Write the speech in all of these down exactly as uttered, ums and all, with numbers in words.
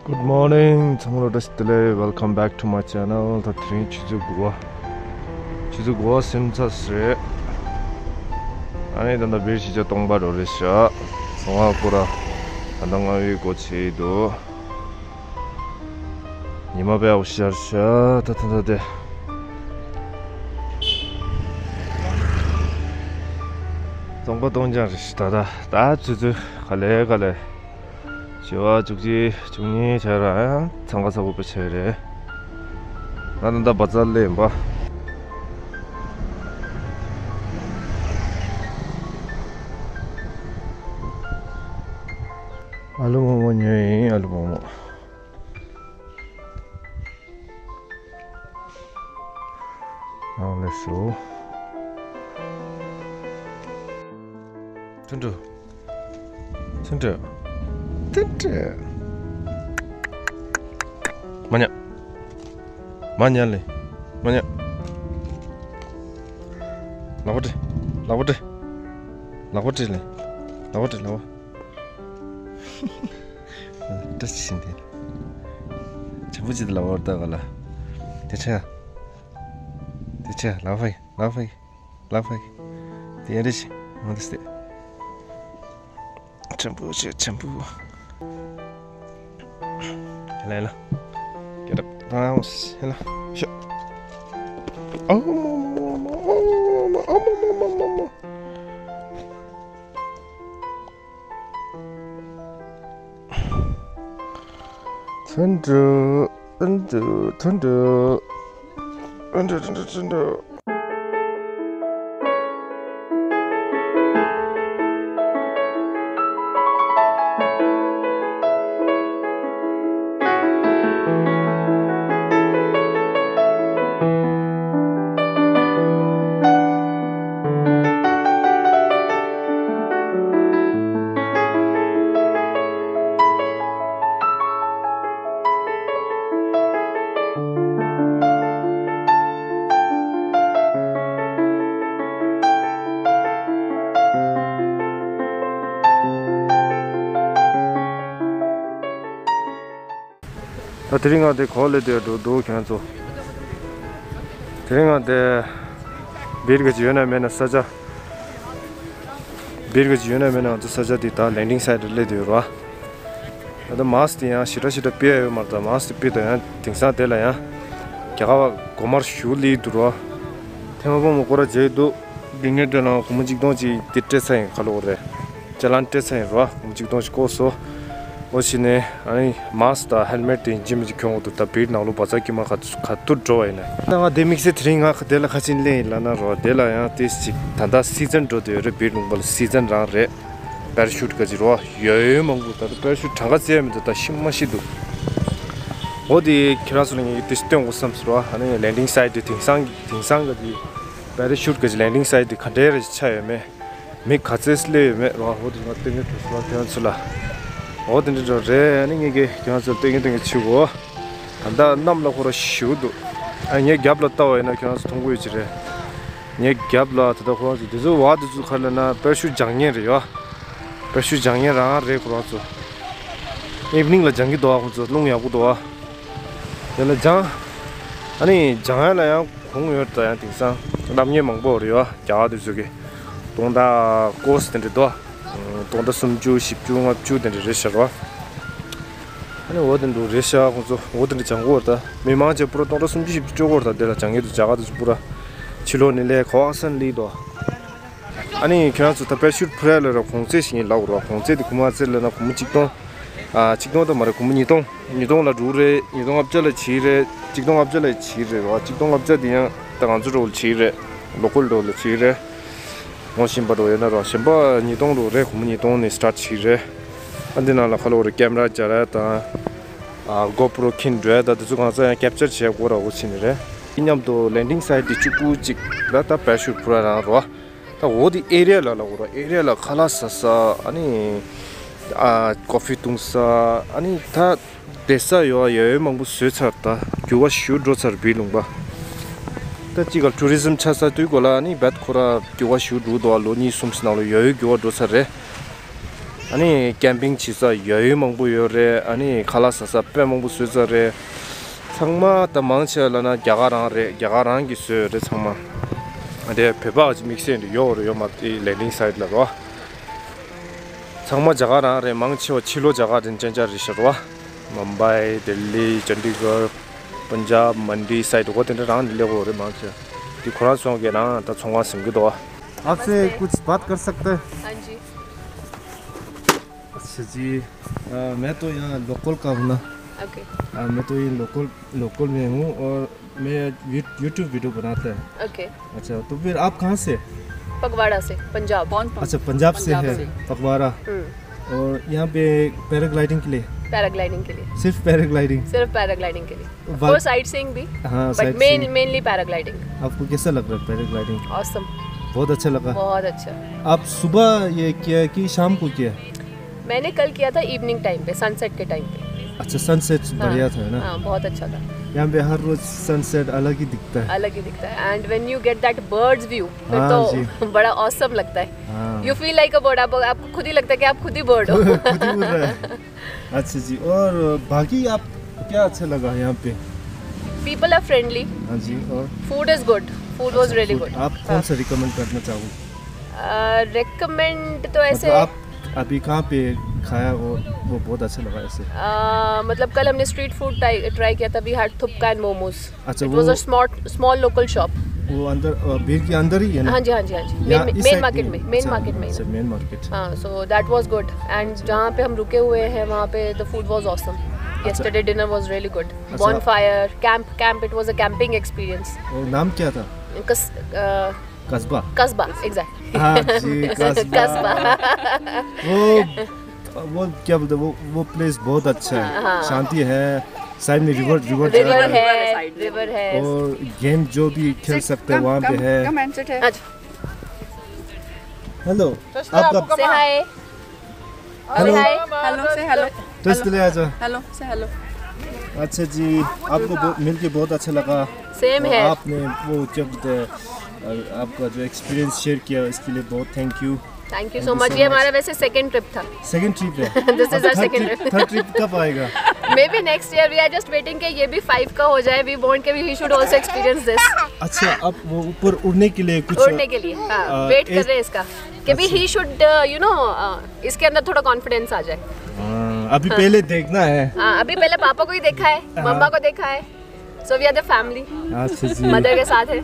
Good morning. ཚང་མ་ལ་བཀྲ་ཤིས་བདེ་ལེགས། Welcome back to my channel. ད་དེ་རིང་ཆུ་ཚོད་དགུ་པ། ཆུ་ཚོད་དགུ་པ་ཟིན་ཚར་རེད། ཨ་ནི་ད་ལྟ་བིར་གཞིས་ཆགས་སྟོང་པ་འགྲོ་རེད་ཤག་གསང་བ་སྐོར་ར་ད་ལྟ་ལྔ་པའི་སྒོ་ཕྱེ་ཡི་འདུག་ཉི་མ་དཔེ་ཡག་པོ་ཤར་ཤག་ད་ད་ད་དེ། སྟོང་པ་སྟོང་རྐྱང་རེད་ཤག་ད་ད་ད་ཆུ་ཚོད་ག་ལེ་ག་ལེ། བྱེ་བ་བཅུ་གཅིག་བཅུ་གཉིས་ཆགས་ར་ཡང་འཚང་ཁ་ཚ་པོ་དཔེ་ཆགས་རེད། ང་ད་ལྟ་བ་ཛར་སླེབས་ཡིན་པ། ཨ་ལུ་མོག་མོག་ཉོས་ཡིན། ཨ་ལུ་མོག་མོག་ཨང་ལེ་སོ། ཐུན་ཏྲུ། ཐུན་ཏྲུ། ཐུན་ཏྲུ། མ་ཉལ། མ་ཉལ་ལེ། མ་ཉལ། ལག་པ་སྤྲད། ལག་པ་སྤྲད། ལག་པ་སྤྲད་ལེ། ལག་པ་སྤྲད། ལག་པ། བཀྲ་ཤིས་ཤིན་ཏེ། བྱམས་པོ་ཅིག་ལ་བར་ལྟ་ག་ལ། དེ་ཆ། དེ་ཆ་ལ་བའི་ལ་བའི་ལ་བའི། དེ་རེ་ཞིག་ང་དེ་སྟེ། བྱམས་པོ་ཆེ་བྱམས་པོ། ལ་ལ། Get up. ལ་ཤོ། ཨོ་མོ་མོ་མོ་ཨོ་མོ་མོ་ཨོ་མོ་མོ་མོ་མོ། ཐུན་ཏྲུ། ཐུན་ཏྲུ། ཐུན་ཏྲུ། ཐུན་ཏྲུ། ཐུན་ཏྲུ། ཐུན་ཏྲུ། ད་དེ་རིང་ང་དེ་གོ་ལེ་དེ་འགྲོ་འདུག་ཁྱོད་ཚོ། དེ་རིང་ང་དེ་བིར་ག་ཅི་ཡོད་ན་མེད་ན་ས་ཆ། བིར་ག་ཅི་ཡོད་ན་མེད་ན་ང་ཚོ་ས་ཆ་དེ་ད་ལེན་ཌིང་སའེ་ཊི་སླེབས་དུས་ར། ད་ལྟ་མཱ་སི་དེ་ཡང་ཞེ་དྲག་ཞེ་དྲག་ཕུད་ཡ་ཡོད་མ་རེད། ད་མཱ་སི་དེ་ཕུད་ད་ཡང་དེང་སང་དེ་ལ་ཡང་རྒྱ་གར་བ་གོ་མར་ཞུ་ལི་འདུག་ར། ཐེངས་མ་པོ་མོ་སྐོར་ར་མཇལ་འདུག་དེ་ནས་དེ་ལ་སྒོར་མོ་གཅིག་སྟོང་ཅིག་དེ་སྤྲད་ཚར་ཡིན། ཁ་ལོ་རེད། ཅ་ལན་སྤྲད་ཚར་ཡིན་རོ། སྒོར་མོ་གཅིག་སྟོང་ཞིག་བཀོག་སོ། འོ་ཕྱིན་ནས་ཨ་ནི་མཱ་སི་དང་ཧེལ་མེཊ་དེ་ཡིན་གཅིག་མིན་གཅིག་གྱོན་དགོས་འདུག་ད་བིར་ནང་ལོགས་བ་ཙག་དཀྱུས་མ་ག་ག་ཐུར་འགྲོ་བ་ཡིན་ན། ད་ང་དེ་དམིགས་བསལ་དེ་རིང་ང་ག་དེ་ལ་ཁ་ཆེན་ལེན་ཡིན་ལབ་ན་རོ། དེ་ལ་ཡང་དེ་ཅིག་ད་ལྟ་སི་ཛན་འགྲོ་དུས་ཡོད་རེད། བིར་ལུང་པ་ལ་སི་ཛན་རང་རེད། པེ་ར་ཤུཊ་ག་ཅི་རོ་ཡོད་ཡོད་མང་པོ། ད་ལྟ་པེ་ར་ཤུཊ་གྲངས་ཀ་བཙལ་མི་འདུག་ད་ཤི་མ་ཤི་འདུག་འོ་དེ་ཁྱེད་རང་ཚོ་ལ་ངས་དེ་སྟོན་དགོས་བསམ་སོང་རོ། ཨ་ནི་ལེན་ཌིང་སའེ་ཊི་དེ་དེང་སང་དེང་སང་ག་དེ་པེ་ར་ཤུཊ་ག་ཅི་ལེན་ཌིང་སའེ་ཊི་དེ་ག་འདྲའི་རེ་ཆགས་ཡོད་མེད། མི་ག་ཚོད་སླེབས་ཡོད་མེད་རོ། འོ་དེ་ང་སྟོན་གྱི་འདུག་སོ་ཁྱོད་ཚོ་ལ། འོ་དེ་འདྲ་འགྲོ་རེད། ཨ་ནི་ངས་ཀྱི་ཁྱོད་ཚོ་ལ་སྟོན་གྱི་སྟོན་གྱི་ཆུ་གོ་ད་ལྟ་གནམ་ལ་ཁོ་ར་ཞུ་འདུག་ཨ་ངའི་རྒྱབ་ལ་ལྟ་བ་ཡིན་ན་ཁྱོད་ཚོ་མཐོང་གི་ཡོད་ཀྱི་རེད། ངའི་རྒྱབ་ལ་ད་ལྟ་ཁོ་རང་ཚོ་དེ་ཚོ་བ་དེ་ཚོ་ག་ལབ་ན་པེ་ར་ཤུཊ་སྦྱང་མཁན་རེད་ཡ། པེ་ར་ཤུཊ་སྦྱང་མཁན་རང་རེད་ཁོ་རང་ཚོ། ཨིབ་ནིང་ལ་སྦྱང་གི་འདུག་ཨ། ཁོ་ཚོ་རླུང་ཡག་པོ་འདུག་ཨ། དེ་ལ་སྦྱང་། ཨ་ནི་སྦྱང་ཡ་ལ་ཡང་གོང་ཡོད་ད། ཡང་དེང་སང་སློབ་གཉེར་མང་པོ་རེད་ཡ། རྒྱ་གར་དེ་ཚོ་གི་སྟོང་ཕྲག་ཀོར་སི་དེ་འདྲ་འདུག་སྟོང་ཕྲག་སུམ་ཅུ་བཞི་བཅུ་ལྔ་བཅུ་དེ་འདྲ་རེད་ཤག་རོ། ཨ་ནི་འོ་དེ་འདྲ་རེད་ཤག་ཁོང་ཚོ་འོ་དེ་འདྲ་སྦྱང་གི་ཡོད་ད། མི་མང་ཆེ་བ་སྤུ་ར་སྟོང་ཕྲག་སུམ་ཅུ་བཞི་བཅུ་སྤྱོད་ཀྱི་ཡོད་ད། དེ་ལ་སྦྱང་མཁན་དེ་རྒྱ་གར་དེ་ཚོ་སྤུ་ར་ཕྱི་ལོགས་ནས་སླེབས་ག་བ་སན་ལི་དོ། ཨ་ནི་ཁྱོད་རང་ཚོ་ད་པེ་ར་ཤུཊ་ཕུད་ཡ་ལ་ར་གོང་ཚད་ཞིག་ཡིན་ལབ་རོ། གོང་ཚད་དེ་སྒོར་མོ་ག་ཚོད་ལབ་ན་སྒོར་མོ་གཅིག་སྟོང་། ཨ་གཅིག་སྟོང་ད་མ་རེད། སྒོར་མོ་ཉིས་སྟོང་། ཉིས་སྟོང་ལ་དྲུག་རེད། ཉིས་སྟོང་ལྔ་བརྒྱ་ལ་བཞི་རེད། གཅིག་སྟོང་ལྔ་བརྒྱ་ལ་བཞི་རེད་རོ། གཅིག་སྟོང་ལྔ་བརྒྱ་དེ་ཡང་ད་ང་ཚོ་འགྲོ་ལ་བཞི་རེད། ལོ་ཀལ་འགྲོ་ལ་བཞི་རེད། ངོ་ཤེས་པ་འགྲོ་ཡོད་ན་རོ། གཞན་པ་ཉིས་སྟོང་རོ་རེད། སྒོར་མོ་ཉིས་སྟོང་ནས་སི་ཊར་ཊི་བྱེད་རེད། ཨ་འདི་ནང་ལ་ཁ་ལོ་རེ་ཀེམ་ར་སྦྱར་ཡ་དང་། ཨ་གོ་པྲོ་འཁྱེར་འགྲོ་ཡ་དང་དེ་ཚོ་གང་ས་ཡང་ཀེབ་ཅར་བྱེད་དགོས་ར། འོ་ཕྱིན་ནི་རེད། མཉམ་དུ་ལེན་ཌིང་སའེ་ཊི་གཅིག་པུ་གཅིག་ལ་ད་པེ་ར་ཤུཊ་ཕུད་ར་རང་རོ། ད་འོ་དེ་ཨེ་རི་ཡ་ལ་ལ་འོ་ར། ཨེ་རི་ཡ་ལ་ཁ་ལག་ཟ་ས། ཨ་ནི་ཨ་ཀོ་ཕི་བཏུང་ས། ཨ་ནི་ད་བསྡད་ས་ཡོད་ཡ་ཡོད་མང་པོ་བཟོས་ཚར། ད་འགྱུར་བ་ཞེ་པོ་འགྲོ་ཚར་བིར་ལུང་པ། ད་ཅི་ག་ཊུ་རི་ཛིམ་ཆགས་ས་དུས་གོ་ལ་ཨ་ནི་བད་ཁོ་ར་འགྱུར་བ་ཞེ་པོ་འགྲོ་འདུག་ཨ། ལོ་གཉིས་གསུམ་ཙམ་ནང་ལ་ཡོད་ཡོད་འགྱུར་བ་འགྲོ་ཚར་རེད། ཨ་ནི་ཀེམ་པིང་བྱེད་ས་ཡོད་ཡོད་མང་པོ་ཡོད་རེད། ཨ་ནི་ཁ་ལག་ཟ་ས་དཔེ་མང་པོ་བཟོས་ཚར་རེད། ཚང་མ་ད་མང་ཆེ་བ་ལབ་ན་རྒྱ་གར་རང་རེད། རྒྱ་གར་རང་གིས་བཟོས་ཡོད་རེད་ཚང་མ། ཨ་དེ་བོད་པ་ཅིག་དམིགས་བསལ་འདི་ཡོད་རེད། ཡོད་མ་དེ་ལེན་ཌིང་སའིཊ་ལ་རོ། ཚང་མ་རྒྱ་གར་རང་རེད། མང་ཆེ་བ་ཕྱི་ལོགས་རྒྱ་གར་རེད། ཅན་ཅན་རེད་ཤག་རོ། མུམ་བྷའི། ལྡི་ལི། ཅན་ཌི་གར། པན་ཇབ། མན་ཌི་སའིཊ་འོ་དེ་འདྲ་རང་ནས་སླེབས་ཡོད་རེད་མང་ཆེ་བ། དེ་ཁོ་རང་ཚོ་གིས་རང་ད་ཚོང་ཁང་ཟིན་གྱི་འདུག། आपसे कुछ बात कर सकते हैं? हाँ जी। अच्छा जी, अ, मैं तो यहाँ लोकल का हूँ ना। ओके। अ, मैं तो ये लोकल, लोकल में हूँ और मैं यू-, YouTube वीडियो बनाता है। ओके। अच्छा, तो फिर आप कहाँ से? फगवाड़ा से, पंजाब। अच्छा, पंजाब से पंजाब है, से। फगवाड़ा। हम्म। और यहाँ पे पैराग्लाइडिंग के लिए? पैराग्लाइडिंग के लिए। सिर्फ पैराग्लाइडिंग? सिर्फ पैराग्लाइडिंग के लिए। और साइट सीइंग भी, हाँ, बट मेन, मेनली पैराग्लाइडिंग। आपको कैसा लग रहा है पैराग्लाइडिंग? ऑसम। बहुत अच्छा लगा? बहुत अच्छा। आप सुबह ये किया कि शाम को किया? मैंने कल किया था इवनिंग टाइम पे, सनसेट के टाइम पे। अच्छा, सनसेट हाँ, बढ़िया था ना? हाँ, बहुत अच्छा था। यहाँ पे हर रोज सनसेट अलग ही दिखता है। अलग ही दिखता है। And when you get that bird's view, फिर हाँ तो जी। बड़ा ऑसम लगता है। हाँ। You feel like a bird। आप, आपको खुद ही लगता है कि आप खुद ही बर्ड हो। खुद ही उड़ रहा है। अच्छा जी, और बाकी आप क्या अच्छा लगा यहाँ पे? People are friendly. हाँ जी, और food is good. Food was really good. आप कौन सा रिकमेंड करना चाहोगे? रिकमेंड तो ऐसे मतलब आप अभी कहाँ पे खाया और वो बहुत अच्छा लगा ऐसे? अ, मतलब कल हमने स्ट्रीट फूड ट्राई किया था। वी हैड थुप्का एंड मोमोज। अच्छा, इट वाज वो a small, small local shop. वो अंदर, अ, भीड़ के अंदर ही है ना? हाँ जी, हाँ जी, हाँ जी। यहाँ मेन, इस मेन साइड मार्केट नहीं में, है? मेन अच्छा, मार्केट में ही। अच्छा, मेन मार्केट। हाँ, so that was good। And जहाँ पे हम रुके हुए हैं वहाँ पे the food was awesome। अच्छा। Yesterday dinner was really good। अच्छा। Bonfire, camp, camp, it was a camping experience। और नाम क्या था? कस-, अ, कस्बा। कस्बा, एग्जैक्टली। हाँ जी, कस्बा। कस्बा। वो, वो क्या बोलते हैं, वो, वो प्लेस बहुत अच्छा है, हाँ। शांति है, साइड में रिवर, रिवर जा रिवर रहा है। है, रिवर है। और गेम जो भी खेल सकते हैं वहाँ पे है। अच्छा। हेलो, आपका से हाय। हेलो। हाय। हेलो, से हेलो। हेलो। हेलो, से हेलो। अच्छा जी, आपको बहु-, मिलके बहुत अच्छा लगा। सेम और है। आपने वो क्या बोलते हैं, अ, आपका जो एक्सपीरियंस शेयर किया, इसके लिए बहुत thank you. Thank you so much. ये हमारा वैसे सेकंड ट्रिप था। सेकंड ट्रिप है? This is our second trip। Third trip कब आएगा? Maybe next year। We are just waiting कि ये भी फाइव का हो जाए। We want कि he should also experience this। अच्छा, आप वो ऊपर उड़ने के लिए कुछ, उड़ने के लिए, हाँ, अ, वेट कर रहे हैं इसका। कि भी अच्छा। He should, uh, you know, uh, इसके अंदर थोड़ा कॉन्फिडेंस आ जाए। हाँ, अभी हाँ। पहले देखना है। हाँ, अभी पहले पापा को ही देखा है, हाँ। मम्मा को देखा है। So we are the family। अच्छा जी। मदर के साथ है।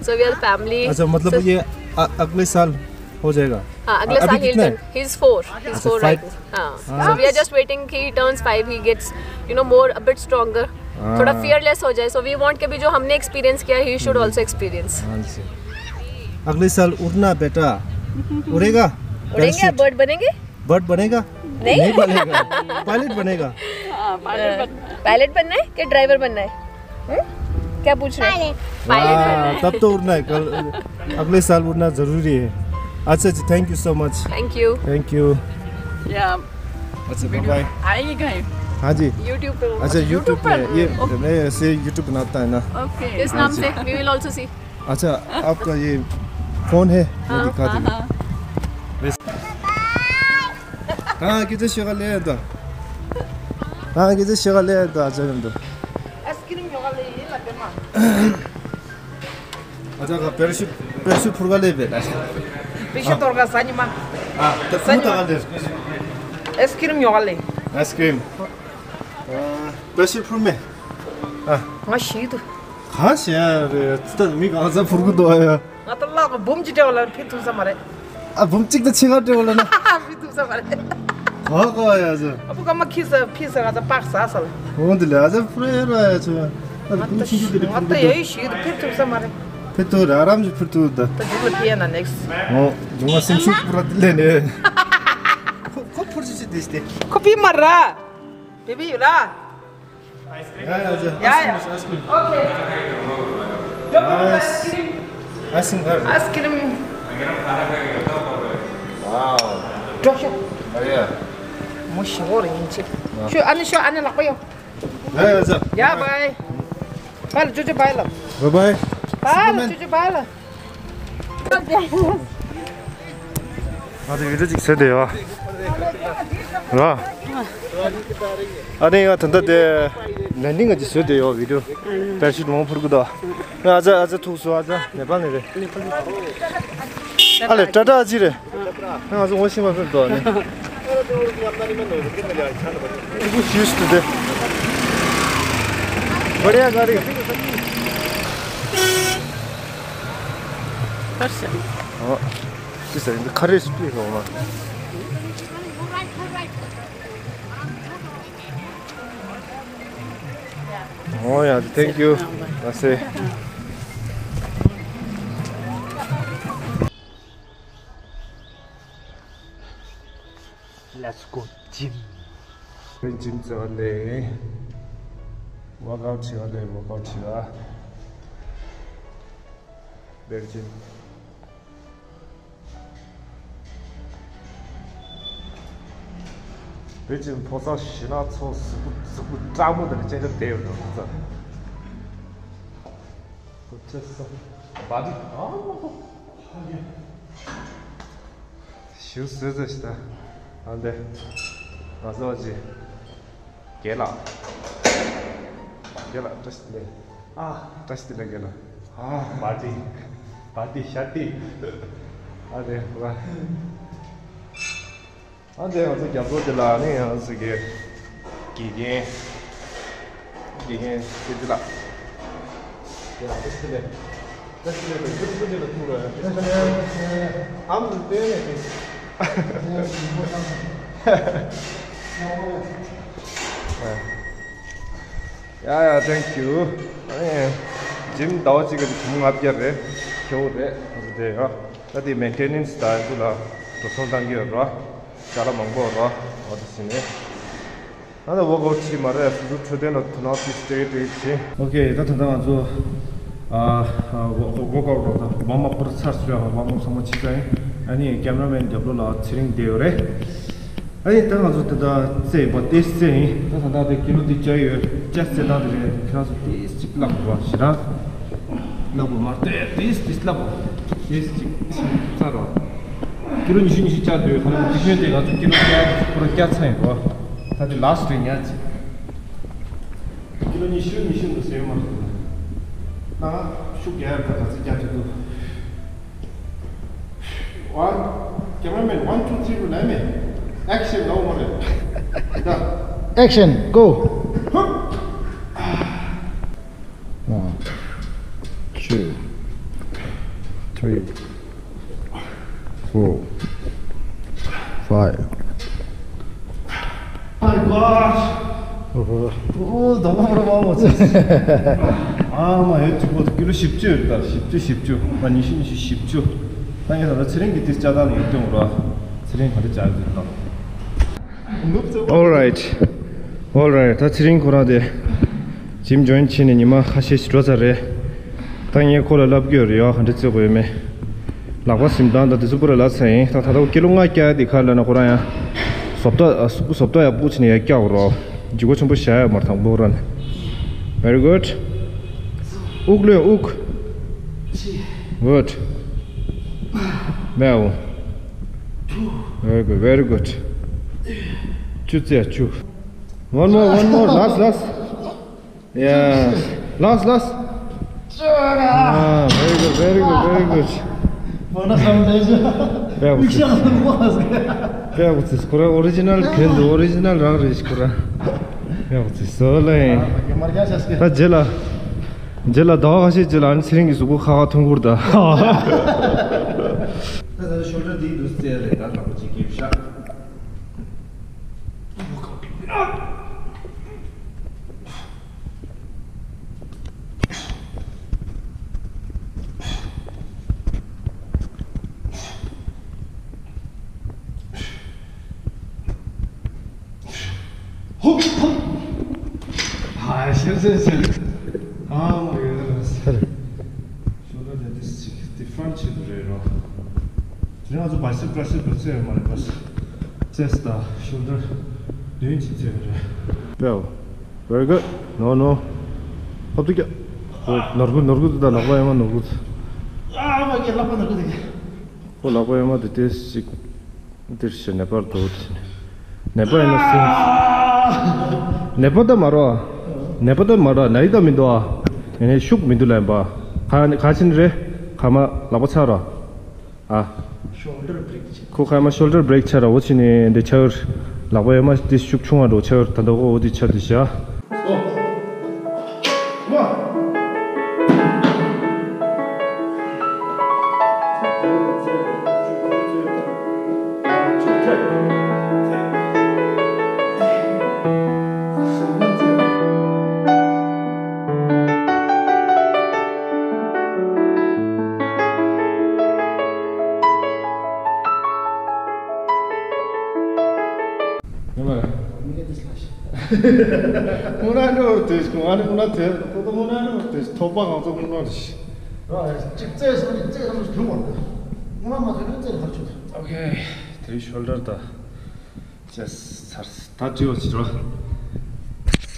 So we are the family। अच्छा, मतलब so ये अ-, अगले साल हो जाएगा? हाँ, अगले अ-, साल अभी कितना है? He's four। He's अच्छा, four right now। हाँ। हाँ। So we are just waiting कि he turns five, he gets, you know, more, a bit stronger। हाँ। थोड़ा फियरलेस हो जाए। So we want कि भी जो हमने एक्सपीरियंस किया, he should also experience। हाँ जी। अगले साल उड़ना बेटा। उड़ेगा? उड़ेंगे, पैराशूट। बर्ड बनेंगे? बर्ड बनेगा? नहीं। नहीं बनेगा। पायलट बनेगा? हाँ, पायलट बनना है। पायलट बनना है कि ड्राइवर बनना है? हम्म? क्या पूछ रहे हैं? पायलट। पायलट बनना है। वाह, तब तो उड़ना है, कल, अगले साल उड़ना जरूरी है। अच्छा जी, thank you so much। Thank you। Thank you। या। अच्छा, बाय बाय। आएगी कहीं? हाँ जी। यूट्यूब पे। अच्छा, यूट्यूब पे। ये ओके। मैं ऐसे यूट्यूब बनाता है ना। ओके। किस नाम से? हाँ जी। We will also see। अच्छा, आपका ये फोन है? मैं हाँ, दिखा हाँ, दूंगा। हाँ। बस। हाँ, किधर से ले तो? हाँ, किधर से ले तो? अच्छा, हम तो। आइसक्रीम योगा ले, ये लगे माँ। अच्छा, का पैराशूट, पैराशूट फुरगा ले बेटा। पैसे तोड़गा सानी माँ। हाँ, तो सानी माँ। आइसक्रीम योगा ले। आइसक्रीम। ཨ། པེ་ཤི་ཕུར་མེ། ཨ། ང་ཤི་དུ། གང་ཤི་ཡ་རེད། ཙི་ད་མི་གང་ས་ཕུར་གི་འདུག་ཡ། ང་ད་ལག་པ་འབུམ་གཅིག་སྤྲད་པ་ལ་ཕི་ཐུབ་ས་མ་རེད། ཨ། འབུམ་གཅིག་དང་ཕྱེད་ཀ་སྤྲད་པ་ལ་ན། ཕི་ཐུབ་ས་མ་རེད། ག་ག་ཡ་ཟེར། ཨ་ཕོ་ཀ་མ་ཁི་ས་ཕི་ས་ང་ཚ་པག་ས་ས་ལ། འོ་འདི་ལ་ཡ་ཟེར་ཕུར་ཡ་ར་ཡ་ཚོ། ང་ད་ང་ད་ཡ་ཡི་ཤི་དུ་ཕི་ཐུབ་ས་མ་རེད། ཕི་ཐུབ་ར་རམ་ཞིག་ཕི་ཐུབ་ད། ད་འཇུག་ལ་ཕི་ཡ་ན་ནེགས། འོ་འཇུག་ང་སེམས་ཤུགས་པུ་ར་ལེ་ནེ། ཁོ་ཁོ་ཕུར་ཅི་ཅི་དེ་སྟེ། ཁོ་ཕི་མ་ར། Baby, you la? Yeah, yeah, yeah. Ice cream, ice cream. Okay. Don't you want ice cream? Ice cream. Ice cream. Wow. Drop shot. Oh, yeah. Mo shigor inchi. Shu, ani shu, ani lakpa yo. Yeah, yeah, yeah. Yeah, bye. Bye, Juju, bye, love. Bye, bye. Bye, Juju, bye, love. ང་ཚོ་བི་ཌིའོ་ཅིག་བཟོས་བསྡད་ཡོད། ར། ཨ་ནི་ང་ད་ལྟ་དེ་ལན་ཌིང་ང་ཅིག་བཟོས་བསྡད་ཡོད། བི་ཌི་ཡོ་པེ་ར་ཤུཊ་མང་པོ་འཕུར་གི་འདུག་ཨ་ཅག་ཨ་ཅག་ཐུག་སོང་། ཨ་ཅག་ནེ་པཱལ་ནས་རེད། ཨ་ལེ་ཊ་ཊ་ཨ་ཅི་རེད། ང་ཚོ་ངོ་ཤེས་མ་ཕེབས་དོ་ནི། Who's used to this? बढ़िया गाड़ी। ཨོ། ཅི་ཟེར་འདི་ཁ་རས་སྤྲད་རོགས་གནང་། ཨོ་ཡ། Thank you. ལགས་སེ། Let's go gym. ཇིམ་རྩེ་བ་ལས། ཝོག་ཨའུཊ་བྱེད་པ་ལས་ཝོག་ཨའུཊ་བྱེད་པ། བེར་ཇིམ། བེར་ཇིམ་ཕོ་གསར་ཞེ་ན་ཚོ་གཟུགས་པོ་གཟུགས་པོ་སྐྲག་མོ་དང་ཅན་ཅན་བསྡད་ཡོད་འགྲོ་ཚ། ཁོ་ཚེ་ས་བ་དི་ཨ་མ་ཧོ། ཞུ་སོ་སོ་ཞིག་ད། ཨ་འདི། ང་ཚོ་ཅི། རྒན་ལགས། རྒན་ལགས་བཀྲ་ཤིས་བདེ་ལེགས། ཨ། བཀྲ་ཤིས་བདེ་ལེགས་རྒན་ལགས། ཨ། བ་དི། བ་དི་ཤ་དི། ཨ་འདི་བ། ཨ་འདི་ང་ཚོ་རྒྱབ་ལོགས་འདི་ལ་ནི་ང་ཚོ་གི་དགེ་རྒན། དགེ་རྒན་ཆོས་སྐྱིད་ལགས། དེ་ལ་བཀྲ་ཤིས་བདེ་ལེགས། བཀྲ་ཤིས་བདེ་ལེགས། ཁྱོད་ཚོ་འདི་ལ་ཐུག་ར། ཨམ་དུ་བསྟན་ནས་དེ། ཡ་ཡ། Thank you. ཨེ། ཇིམ་ཟླ་བ་གཅིག་གི་བུ་མོ་ལྔ་བརྒྱ་རེད། ཁྱོད་རེད། ང་ཚོ་དེ་ཡ། ད་དེ་མེན་ཊེ་ནེན་སི་ད་ཚོ་ལ་འགྲོ་སོང་བཏང་གི་ཡོད་ར། ཅ་ལག་མང་པོ་ར། འོ་དེ་ཟིན་ནས། ད་ལྟ་ཝོག་ཨའུཊ་བྱེད་མ་རེད། སོ་སོ་འཕྲོད་བསྟེན་ལ་དོ་སྣང་ཏིས་སྤྲད་སྤྲད་བྱེད། ཨོ་ཁེ། ད་ད་ལྟ་ང་ཚོ་ཨ་ཝོག་ཝོག་ཨའུཊ་རོགས་དང་ཝརམ་ཨབ་པོར་ཚར་སོང་ཡ། ཝརམ་ཨབ་ཚང་མ་བྱས་ཚར་ཡིན། ཨ་ནི་ཀེམ་ར་མེན་རྒྱབ་ལོགས་ལ་ཚེ་རིང་བསྡད་ཡོད་རེད། ཨ་ནི་ད་ང་ཚོ་ད་ལྟ་རྩེ་བ་ཏིས་རྩེ་ཡིན། ད་ད་ལྟ་དེ་ཀི་ལོ་འདི་བཅའ་ཡོད། བཅའ་རྩེ་དང་དེ་རེད། ཁྱེད་རང་ཚོ་ཏིས་གཅིག་བརླག་དགོས་པ་ཞེ་དྲག་བརླག་དགོས་མ་རེད། ཏིས་ཏིས་བརླག་དགོས། ཏིས་གཅིག་ཚར་རོགས། ཀི་ལོ་ཉི་ཤུ་ཉི་ཤུ་བཅག་དུས་ཁ་ལོ་དེ་ཤོད་དེ་ང་ཚོ་ཀི་ལོ་བརྒྱ་ཁོ་རང་བརྒྱ་ཚང་ཡིན་རོ། ད་དེ་ལཱ་སི་ཊི་རེད་ཉག་ཅིག་ཀི་ལོ་ཉི་ཤུ་ཉི་ཤུ་འདུག་ཟེར་མ་རེད། ད་ང་ཤུགས་རྒྱག་ཡ་ད་ག་ཚོད་རྒྱག་ཐུབ་འདུག One, cameraman, one, two, three, ལབ་མེད། Action ལབ་མ་རེད། ད། Action, go. ཧུབ། One, two, three, four, five. My God. ཨོ་ཧོ། ཨོ་ད་མ་ར་མ་མོ་ཚེ། ཨ་མ་ཡོད་ཅིག་པོ་ཀི་ལོ་བཞི་བཅུ་ཡོད་ད། བཞི་བཅུ་བཞི་བཅུ། ད་ཉི་ཤུ་ཉི་ཤུ་བཞི་བཅུ། ད་ངས་ད་ཚེ་རིང་གི་ཏིས་ཅག་ད་ནས་ཡོད་དོན་ར། ཚེ་རིང་ག་འདྲ་ཅག་ཡོད་ད། All right. All right. ད་ཚེ་རིང་ཁོ་རང་དེ་ཇིམ་ཇོ་ཡིན་བྱས་ནས་ཉི་མ་ཁ་ཤས་ཤིག་འགྲོ་ཚར་རེད། ད་ངས་ཁོ་ལ་ལབ་ཀྱི་ཡོད་རེད། ཡོ་ག་འདྲ་བརྩི་དགོས་ཡོད་མེད། ལག་པ་ཟིན་སྟངས་དང་དེ་ཚོ་པུ་ར་ལབ་ཚར་ཡིན། ད་ད་ལྟ་ཀི་ལོ་ལྔ་བརྒྱ་དེ་ག་ལབ་ན་ཁོ་རང་ཡང་བཟོ་ལྟ་བཟོ་ལྟ་ཡག་པོ་བྱས་ནས་ཡར་བཀྱག་རོགས། འཇུག་སྒོ་ཆེན་པོ་བཞག་ཡོད་མ་རེད་དང་པོ་ར་ནས། Very good. དབུགས་ལོན་དབུགས། Good. མེའོ། Very good, very good. བཅུ་རྩ་བཅུ། One more, one more, last, last. Yeah. Last, last. Ah, very good, very good, very good. དཔེ་ཡག་པོ་ཚིག་ཁོ་ར་ཨོ་རི་ཇི་ནལ་གན་འདུག་ཨོ་རི་ཇི་ནལ་རང་རེད་ཁོ་ར། དཔེ་ཡག་པོ་ཚིག་སོ་ལེ། ད་རྗེས་ལ། རྗེས་ལ་ཟླ་བ་ཁ་ཤས་རྗེས་ལ་ཨ་ནི་ཚེ་རིང་གི་གཟུགས་པོ་ཁ་ཁ་མཐོང་གི་རེད་ད། ད་ད་ཤོལ་ཌར་འདི་འདུག་ཟེར་རེད་ད། དང་པོ་གཅིག་གིས་བཞག་ཧུག་ཧུག་ཧ་ཤེས་ཤེས་ཤེས། ཨ་མ་ཡོད་རེད། ཤོ་ལོ་ལེ་དིས་ཅིག་ཌི་ཕ་རེན་ཊི་ཆེད་དུ་རེད་རོ། དེ་རིང་ང་ཚོ་བྷའི་སེབ་ཊི་རའི་སེབ་ཊི་ཚོས་མ་རེད་པ། ཅེ་སི་ཊི་དང་ཤོལ་ཌར་མདུན་གཅིག་ཚོས་རེད། Well, very good. No, no. ཧོབ་ཏུ་ཀྱ། ནོར་གུ་ནོར་གུ་དང་ལག་པ་ཡང་མ་ནོར་གུ། ཨ་མ་ཀྱི་ལག་པ་ནོར་གུ་དེ་ཀྱ། ཁོ་ལག་པ་ཡང་མ་དེ་ཏེ་ཞིག་འདིར་ཞེ་ནད་པར་འདུག་ནད་པ་ཡིན་ན་སྲིན། ནད་པ་ད་མ་རོ། ནད་པ་ད་མ་རོ་ན་ཡི་ད་མི་འདུག་ཨ། ཡིན་ནའི་ཤུགས་མི་འདུག་ལན་པ། ག་ག་ཕྱིན་རེད། ཁ་མ་ལག་པ་ཚར་རོ། ཨ། ཤོལ་ཌར་བྷེ་རེག་ཆེ། ཁོ་ཁ་མ་ཤོལ་ཌར་བྷེ་རེག་ཆེ་ར་འོ་ཕྱིན་ནས་འདི་ཆ་ཡོར། ལག་པ་ཡོད་མ་འདི་ཤུགས་ཆུང་བ་འགྲོ་ཆ་ཡོར་ད་འདོ་གོ་འོ་འདི་ཆ་འདི་བཞག་ཡོད་མ་རེད། མི་ག་དེ་སླ་ཞིག་སྔོན་ན་འགྲོ་དེ་སྐུ་ང་ནི་སྔོན་ན་དེ་ཁོ་ད་སྔོན་ན་འགྲོ་དེ་ཐོབ་པ་གང་ཚོ་སྔོན་ན་རེད། ཨ་གཅིག་རྩེ་སོང་ནི་རྩེ་ཐམས་ཅད་ཐུབ་པ་རེད། སྔོན་ན་མ་ཐོན་ན་རྩེ་ལ་ཧར་ཆོད། ཨོ་ཁེ། དེ་ཤོལ་ཌར་ད། ཅེས་ཚར་ད་བྲིའོ་ཅི་རོ།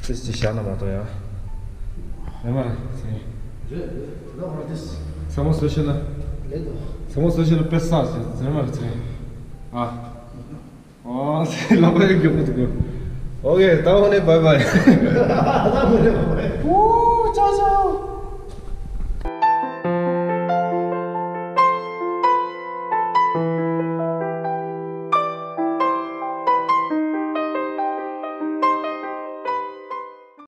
ཏེས་ཅི་བྱ་ན་མ་གཏོགས་ཡ། ཡ་མ་རེད་ཟེར། རེད་རེད་ད་བར་ཏེས། ས་མོ་སོ་ཤི་ན། ལེགས་འདུག་ས་མོ་སོ་ཤི་ན་པེ་ས་ཟེར་ཟེར་མ་རེད་ཟེར། ཨ། ཨོ་ཟེར་ལབ་པ་ཡང་མགྱོགས་པོ་འདུག་ཨོ་ཁེ་ད་འོ་ནས་བའི་བའི། ད་འོ་ནས་བའི་བའི། ཨོ་ཅའོ་ཅའོ།